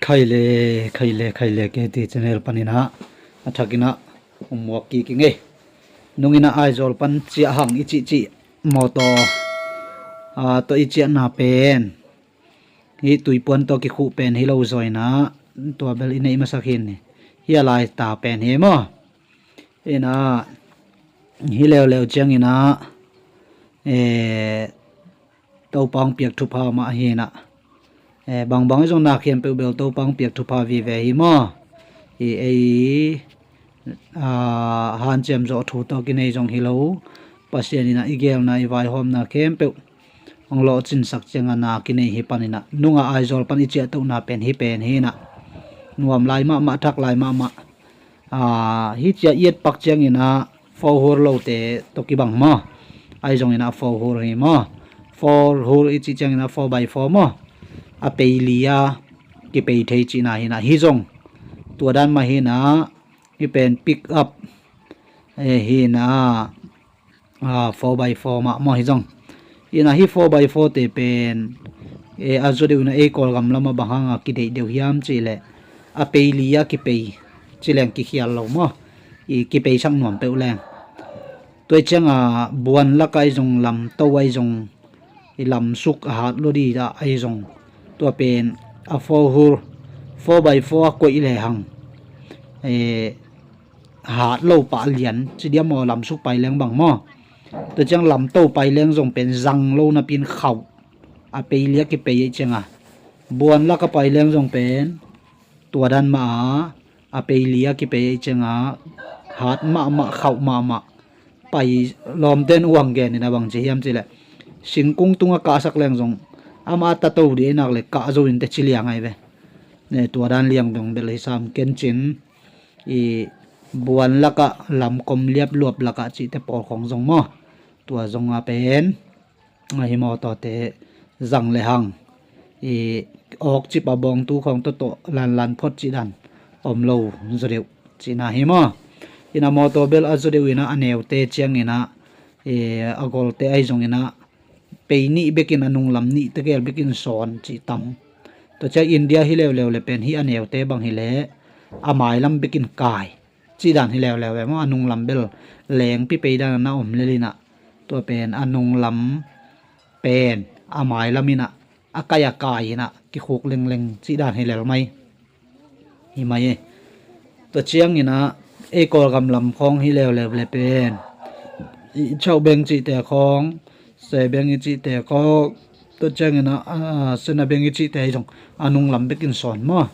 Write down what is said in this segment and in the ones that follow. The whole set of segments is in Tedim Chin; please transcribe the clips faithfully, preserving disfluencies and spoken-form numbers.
Khaile, khaile, khaile, K T channel panin ah a thakin ah hong muak kik ing ei. Nungin ah Aizawl pan ciah hang i cihcih mawtaw tawh i ciahna pen hih tuipuan tawh kikhuh pen hi lo zaw in ah tua bel i neih masak hi ni. Hih a lai ta pen hi maw? In ah hi leuleu ciangin ah, eh, Topa hong piak thupha mah hi in ah, eh, bangbang zong na khempeuh bel Topa hong piak thupha vive hi maw? I ei, ah, hanciam zawh thu tawh kinei zong hi lo. Pasian in ah i gelna, i vaihawmna khempeuh hong lawhcinsak ciangin ah na kinei hi panin ah, nungah Aizawl pan i ciahtohna pen hi pen hi in ah, nuam lai mahmah, thak lai mahmah. Ah, hih ciah i et pak ciangin ah four wheel lote tawh kibang maw? Ahi zongin ah four wheel hi maw? Four wheel i cih ciangin ah four by four maw? A pei li a kipei thei cihna hi in ah, hih zong tua dan mah hi in ah, hih pen pick up, eh, hi in ah, ah, four by four mah maw hih zong. In ah hih four by four te pen, eh, a zaw deuh in ah ei Kawlgam lamah bang hanga kideih deuh hiam cih leh a pei li a kipei ci leng kikhial lo maw? I kipeisak nuam peuh leng. Tua i cianga buan lakah i zong, lamto ah i zong, i lamsuk a hat lo dih ah i zong, tua pen a four wheel, four by four a koih lehang, eh, hat lo pah lian ci diam maw, lamsuk pai leng bang maw? Tua ciang lamto pai leng zong pen zang lo napi in khauh, a pei li a kipei i cianga. Buan lak a pai leng zong pen tua dan mah a, a pei li a kipei i cianga hat mahmah, khauh mahmah. Pai lawmten uang gen in ah bang ci hiam cih leh, singkung tungah kahsak leng zong amah a tato dih i nak leh kah zo in teh ci liang ahi ve. Ne, tua dan liang dong bel hi sam, ken cin i buan lakah, lamkom liap luap lakah cihte pawl khong zong maw? Tua zong a pen a hi mawtawte zang lehang i awkcip a bawngtu khong tawtawh lanlan phot cih dan om lo zaw deuh cihna hi maw? In ah mawtaw bel a zaw deuh in ah a neute ciangin ah, i a golte ahi zongin ah pei nih bekin, a nunglam nih tegel bekin sawn cih tam. Tua ciang India hi leuleu le pen hih a neute bang hi leh a mailam bekin kai cih dan hi leuleu ve maw? A nunglam bel lengpi pei dan a na om lel in ah, tua pen a nunglam pen a mailam in ah a kai a kai in ah kikhuk lengleng cih dan hi lel mai. Hi mai e. Tua ciangin ah ei Kawlgam lam khawng hi leuleu le pen i chau beng cihte khawng, se beng i cihte khawng, tua ciangin ah, ah, sena beng i cihte hi zong a nunglam bekin sawn maw?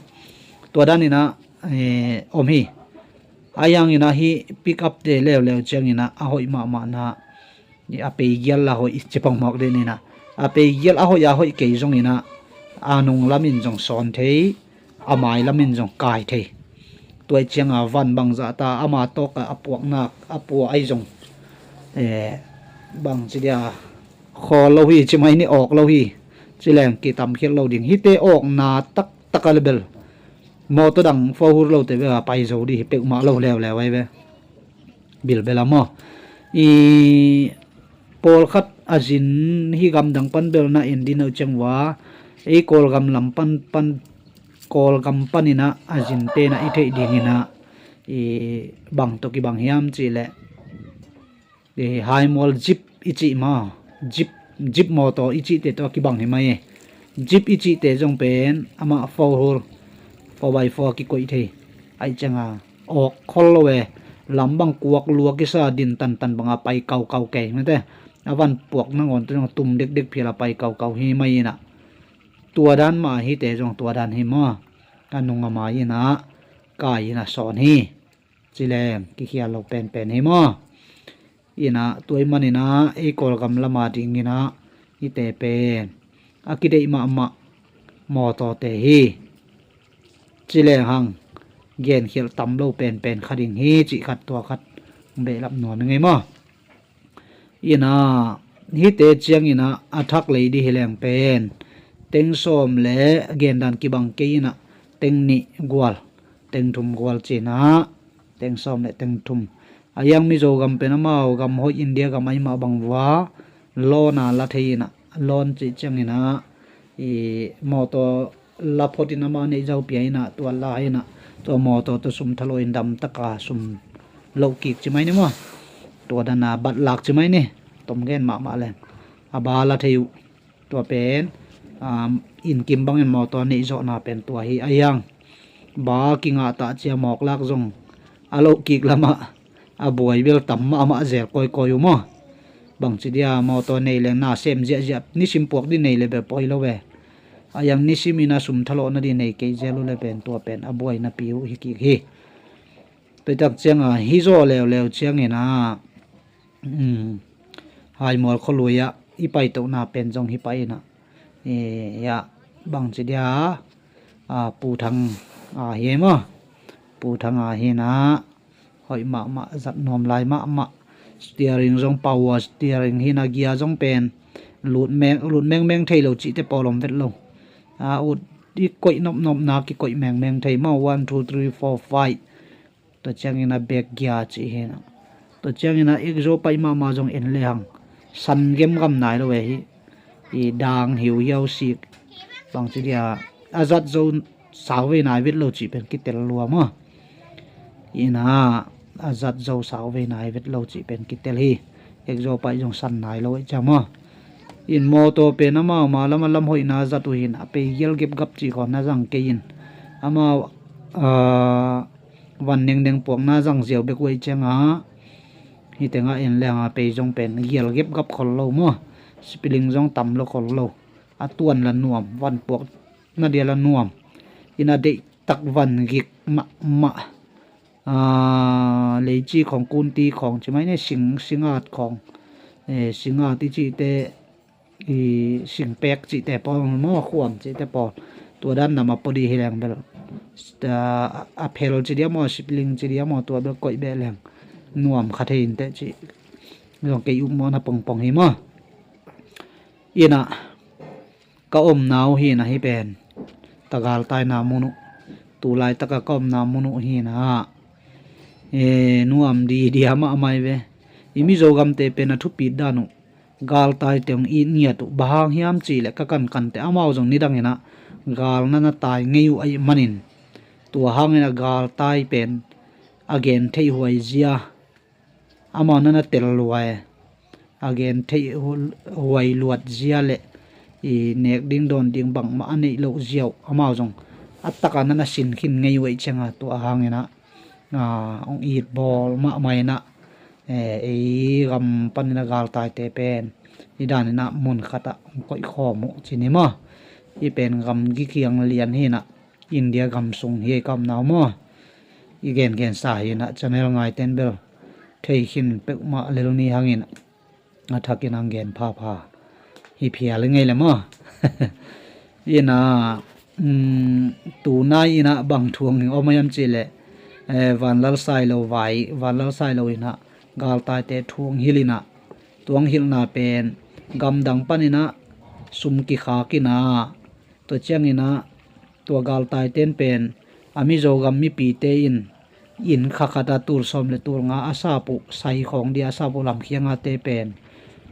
Tua dan in ah, eh, om hi. Ahi hangin ah hih pick up te leuleu ciangin ah a hoih mahmahna, i a pei gial la hoih ci pongmawk den in ah, a pei gial a hoih a hoih kei zongin ah a nunglam in zong sawn thei, a mailam in zong kai thei. Tua i cianga van bangzah ta ama tawk a puaknak, a pua ahi zong, eh, bang ci dia, khawl lo hi ci mai ni, awk lo hi ci leng kitamkhial lo ding. Hihte awkna taktak a le bel mawtaw dang four wheel lote bel a pai zo dih hi peuhmah lo leuleu ahi ve. Bilbel a maw? I pawlkhat a zin hi gamdang pan bel na en dih uh ciang ua, ei Kawlgam lam pan, pan, Kawlgam panin ah a zin pen ah i theih dingin ah i bang tawh kibang hiam cih leh, i haimual jeep i cih maw, jeep, jeep mawtaw i cihte tawh kibang hi mai e. Jeep i cihte zong pen amah four wheel, four by four a kikoih thei. Ahi cianga awk khol lo e. Lam bang kuak lua kisa, din tantan banga pai kaukau kei mate. A van puak nangawn te zong tum dekdek phial a pai kaukau hi mai in ah, tua dan mah hihte zong tua dan hi maw? A nung a mai in ah kai in ah sawn hi. Ci leng kikhial lo penpen hi maw? In ah tua ahih manin ah ei Kawlgam lama dingin ah hihte pen a kideih mahmah mawtawte hi. Ci leng hang genkhialh tam lo penpen kha ding hi cih khat, tua khat behlap nuam ing ei maw? In ah hihte ciangin ah a thak lei dih hi leng pen teng sawm le gendan kibang kei in ah teng nih gual, teng thum gual ci-in ah, teng sawm le teng thum. A hiang Mizo gam pen amau gam hoih India gam ahi mah bang vua loan a la thei in ah, loan cih ciangin ah i mawtaw la phot in amah neih zo pia in ah, tua la in ah, tua mawtaw tawh sum thalawh in damtaka sum loh kik ci mai ni maw. Tua dan a bat lak ci mai ni. Tom gen mahmah leng a ba la thei uh. Tua pen, um, inn kim bangin mawtaw neih zawhna pen tua hi a hiang. Ba kingah tah cia mawk lak zong a loh kik lamah a buai bel tam mahmah zel kawikawi uh maw. Bangci dia mawtaw nei leng na sem ziahziah, nisim puak dih nei le bel poi lo ve. A hiang nisim in a sum thalawhna dih nei kei zel uh le pen tua pen a buai napi uh hi kik hi. Tua i tak cianga hi zaw leuleu ciangin ah, um, Haimual khualui ah i paitohna pen zong hi pah in ah, i, ah, bangci dia, ah, Pu Thang, ah, hi maw. Pu Thang, ah, hi in ah, hoih mahmah, zat nuam lai mahmah. Steering zong power steering hi in ah, gear zong pen lut meng, lut mengmeng thei lo cihte pawl om vet lo. Ah, ut i koih nopnopna kikoih mengmeng thei maw, one, two, three, four, five. Tua ciangin a back gear cih hi in ah. Tua ciangin a exhaust pipe mahmah zong en lehang san gemgam nai lo ve hi. I dang hiuhiau sik. Bangci dia a zat zo sau vei nai vet lo cih pen kitel lua maw. In ah a zat zo sau vei nai vet lo cih pen kitel hi. Exhaust pipe zong san nai lo ei ciang maw. In mawtaw pen amau ma lam a lam hoihna zat uh hi in a pei gial gepgap cih khawng na zang kei in. Amau, ah, van nengdeng puakna zang ziau bek uh ei cianga. Hi tengah en lehang a pei zong pen gial gepgap khol lo maw. Spring zong tam lo khol lo. A tuan la nuam, van puak na dia la nuam. In a deihtak van gik mahmah. Ah, leici khawng, kunti khawng ci mai ni, sing, singat khawng. Eh, singat i cihte, i singpek cihte pawl maw, khuam cihte pawl. Tua dan nam a pawh dih hi leng bel, ah, a phel ci dia maw, sipling ci dia maw, tua bel koih beh leng nuam kha thei inteh cih zong kei upmawhna pongpong hi maw. In ah ka omna uh hi in ah, hi pen ta galtaina mun uh, tu laitaka ka omna mun uh hi in ah, e, nuam di dia mahmah hi ve. I Mizo gamte pen a thupit dan uh galtaite hong it ngiat uh. Bang hang hiam cih leh ka kankante amau zong nidang in ah gal na na tai ngei uh ahih manin, tua hangin a galtai pen a gen theih huai zia, amau na na tel lua e. A gen theih hu-, huai luat zia le i nek ding dawn ding bangmah a neih loh zia uh amau zong a taka na na sin khin ngei uh ei cianga, tua hangin ah, ah, hong it bawl mahmah in ah, eh, ei gam panin a galtaite pen hi danin ah mun khatah hong koih khawm uh ci ni maw. Hi pen gam gikhiang lian hi in ah, India gam sung hi ei ka omna uh maw. I gengensa hi in ah, channel ngaite in bel thei khin peuhmah lel ni hangin a thakin hong gen phapha hi phial i ngei le maw. In ah, um, tunai in ah bang thu hong om hiam cih leh, eh, Vanlal Sailo vai, Vanlal Sailo in ah galtaite thu hong hilh in ah, tua hong hilhna pen gamdang panin ah sum kikhak in ah, tua ciangin ah tua galtaite in pen a Mizo gam mipite in inn kha khat ah tul sawm le tul nga a sap uh, sai khawng dia a sap uh lamkhiangate pen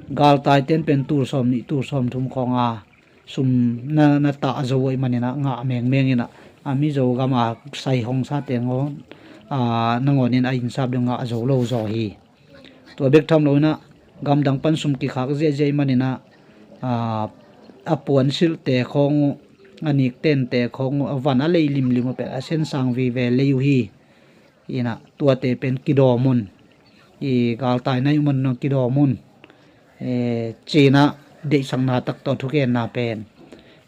galtaite in pen tul sawm nih, tul sawm thum khawng a sum na, na tah zo uh ahih manin ah ngah mengmeng in ah, a Mizo gam a sai hong sate ngawn, ah, nangawn in a inn sap ding ngah zo lo zaw hi. Tua bek tham lo in ah gamdang pan sum kikhak ziahziah ahih manin ah, ah, a puansilhte khawng uh, a niktente khawng uh, a van a lei limlim uh pen a sensang vive lei uh hi. In ah tuate pen kidawm un. I galtaina i om uh kidawm un. Eh, ci in ah deihsakna tak tawh thugenna pen,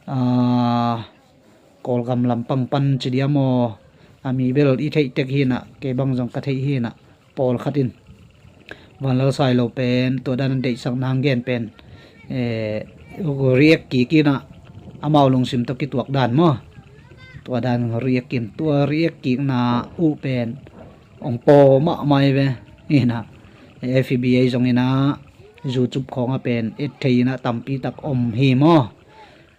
ah, Kawlgam lampang pan ci dia maw, a mi bel i theih tek hi in ah, kei bang zong ka theih hi in ah, pawlkhat in Vanlal Sailo pen tua dan deihsakna hong gen pen, eh, react kik in ah, amau lungsim tawh kituak dan maw. Tua dan react in, tua react kikna uh pen hong paw mahmah hi ve. In ah, eh, F B A zong in ah, YouTube khawng ah pen et thei in ah tampi tak om hi maw.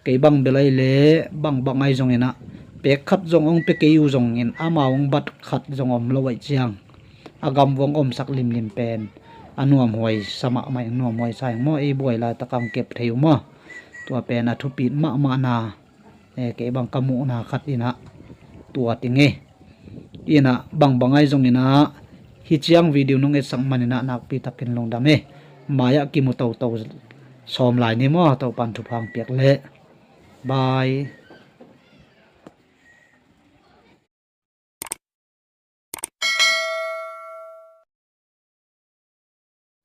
Kei bang bel ahih leh bangbang ahi zongin ah, pek khat zong hong pia kei uh zongin amau hong bat khat zong om lo ahih ciang, a gam vuang omsak limlim pen a nuamhuai sa mahmah ing, nuamhuai sa ing maw, ei buai laitak hong kep thei uh maw. Tua pen a thupit mahmahna Eh, kei bang ka muhna khat inah tua ting e. Inah bangbang ahi zonginah hih ciang video nong etsak maninah nakpi takin lungdam e. Mai-ah kimu toto sawm lai ni maw, Topan thupha hong piak leh. Bye.